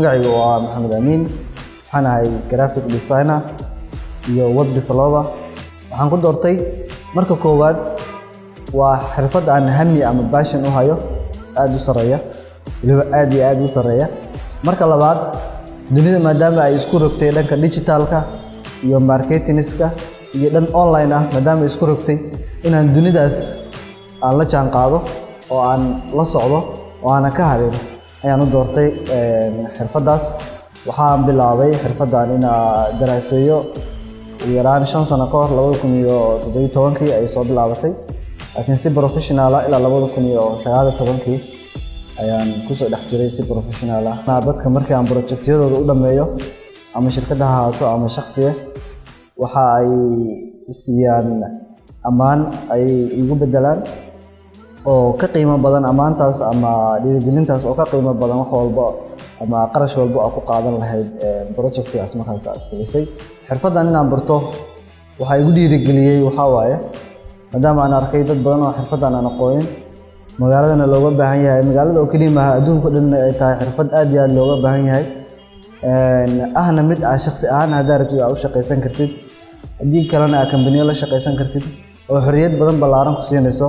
Magacaygu waa Maxamed Amiin. Waxaan ahay graphic designer iyo web developer. Waxaan ku doortay, marka koowaad, waa xirfad aan hami ama passion u hayo aada u sareeya, weliba aad iyo aad u sareeya. Marka labaad, dunida maadaama ay isku rogtay dhanka digitalka iyo marketingska iyo dhan online ah, maadaama ay isku rogtay, inaan dunidaas aan la jaan qaado oo aan la socdo oo aanan ka harin ayaan u doortay xirfaddaas. Waxaan bilaabay xirfaddan inaa daraaseeyo ugu yaraan 5 sano ka hor, 2017-kii ay soo bilaabatay, laakiin si professional ah ilaa 2019-kii ayaan kusoo dhex jiray si professional ah. Dadka markii aan projectyadooda u dhammeeyo, ama shirkadda ha ahaato ama shakhsiga, waxa ay siiyaan ammaan ay igu beddelaan oo ka qiimo badan ammaantaas ama dhiirigelintaas, oo ka qiimo badan wax walba ama qarash walba aad ku qaadan lahayd projectgaas markaas aad fulisay. Xirfaddan inaan barto waxaa igu dhiirigeliyey waxaa waaye maadaama aan arkay dad badan oo xirfaddan aan aqoonin, magaaladana looga baahan yahay. Magaalada oo keliya maaha, adduunka dhan ay tahay xirfad aad iyo aad looga baahan yahay, ahna mid aa shakhsi ahaan haddaa rabtid aa u shaqaysan kartid, haddii kalena aa kambaniyo la shaqaysan kartid, oo xorriyad badan ballaaran ku siinayso.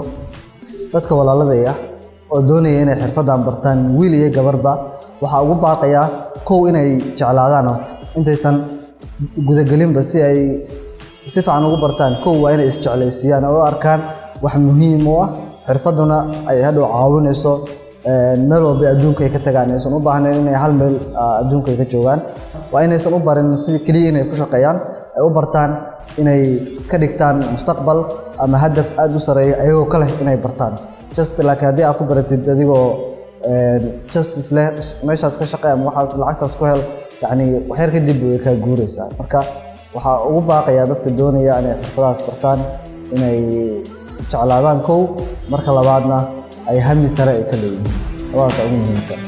Dadka walaaladay ah oo doonaya inay xirfaddan bartaan, wiil iyo gabarba, waxaa ugu baaqayaa kow inay jeclaadaan horta intaysan gudagelinba. Si ay si fiican ugu bartaan, kow waa inay isjeclaysiiyaan oo u arkaan wax muhiim u ah, xirfadduna ay hadhow caawinayso meel walba adduunka ay ka tagaan. Aysan u baahnayn inay hal meel adduunka ay ka joogaan. Waa inaysan u barin si keliya inay ku shaqeeyaan, ay u bartaan inay ka dhigtaan mustaqbal ama hadaf aad u sareeya ayagoo ka leh inay bartaan just. Laakiin haddii aad ku baratid adigoo just isleh meeshaas ka shaqee ama waxaas lacagtaas ku hel, yacni waxyar kadib way kaa guuraysaa. Marka waxaa ugu baaqayaa dadka doonaya inay xirfadahaas bartaan inay jeclaadaan kow, marka labaadna ay hami sare ay ka leeyihiin. Labadaas ugu muhiimsan.